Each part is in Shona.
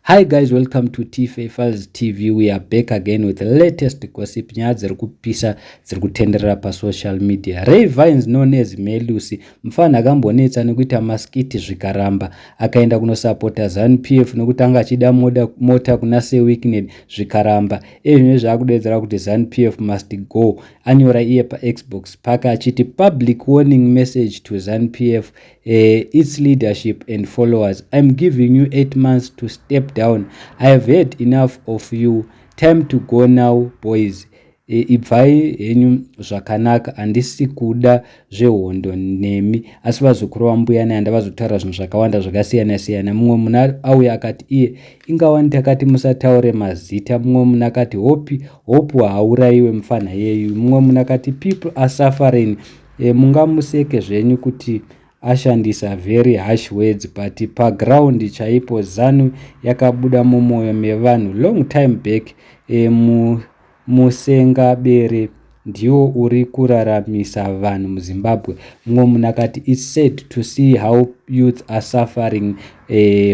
Hi guys, welcome to TFA Files TV. We are back again with the latest gossip, nyaya dziri kupisa dziri kutenderera pasocial media. Ray Vines, known as Melusi, mufana akambonetsa nekuita maskiti zvikaramba, akaenda kunosapota ZANU PF nekuti anga achida mota kuna Sir Wicknell, zvikaramba. Ezvino zvaakudedzera kuti ZANU PF must go. Anyora iye paXbox pake achiti, "Public warning message to ZANU PF, its leadership and followers. I'm giving you 8 months to step down. I have had enough of you. Time to go now, boys. Ibvai henyu zvakanaka, handisi kuda zvehondo nemi." Asi vazukuru vambuya Nehanda vazotaura zvinhu zvakawanda zvakasiyana-siyana. Mumwe munhu auya akati iye ingawani takati musataure mazita. Mumwe munhu akati hope hope haaurayiwe mufana yeyu. Mumwe munhu akati people are suffering. Mungamuseke zvenyu kuti ashandisa very harsh words, but paground chaipo ZANU yakabuda mumwoyo mevanhu long time back. Musengabere ndiwo uri kuraramisa vanhu muZimbabwe. Mumwe munhu akati it's sad to see how youth are suffering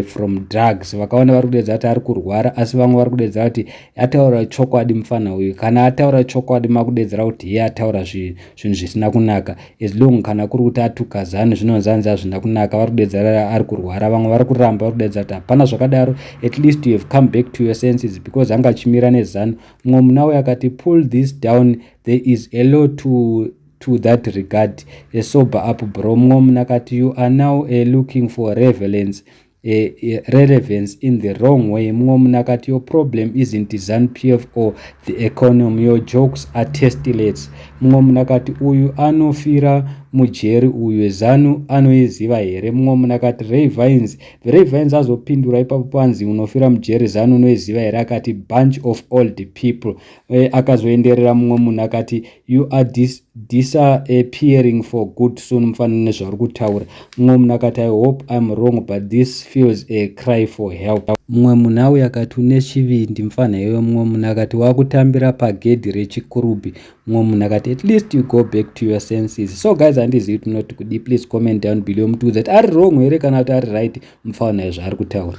from drugs. Vakawanda vari kudedza kuti ari kurwara, asi vamwe vari kudedzera kuti ataura chokwadi mufana uyu. Kana ataura chokwadi, makudedzera kuti iye ataura zvinhu zvisina kunaka. As long kana kuri kuti atuka ZANU, zvinonzanzi hazvina kunaka. Vari kudedzera ari kurwara, vamwe vari kuramba, vari kudedzera kuti hapana zvakadaro, at least you have come back to your senses, because anga achimira neZANU. Mumwe munhu auyo akati pull this down, there is a lot to that regard, a sober up, bro. Mumwe munhu akati you are now looking for relevance in the wrong way. Mumwe munhu akati your problem isn't ZANU PF or the economy, your jokes are tasteless. Mumwe munhu akati uyu anofira mujeri uyu, ZANU anoiziva here? Mumwe munhu akati Ray Vines. Ray Vines azopindura ipapo panzi unofira mujeri, ZANU unoiziva here? Akati bunch of old people. Akazoenderera mumwe munhu akati you are disappearing for good soon, mufanana nezvauri kutaura. Mumwe munhu akati I hope I'm wrong, but this feels a cry for help. Mumwe munhu auya akati une chivindi mufana iwe. Mumwe munhu akati wakutambira pagedhi reChikurubi. Mumwe munhu akati at least you go back to your senses. So guys, handizivi kuti munoti kudi. Please comment down below, mutiudza kuti ari wrong here kana kuti ari right mufana zvaari kutaura.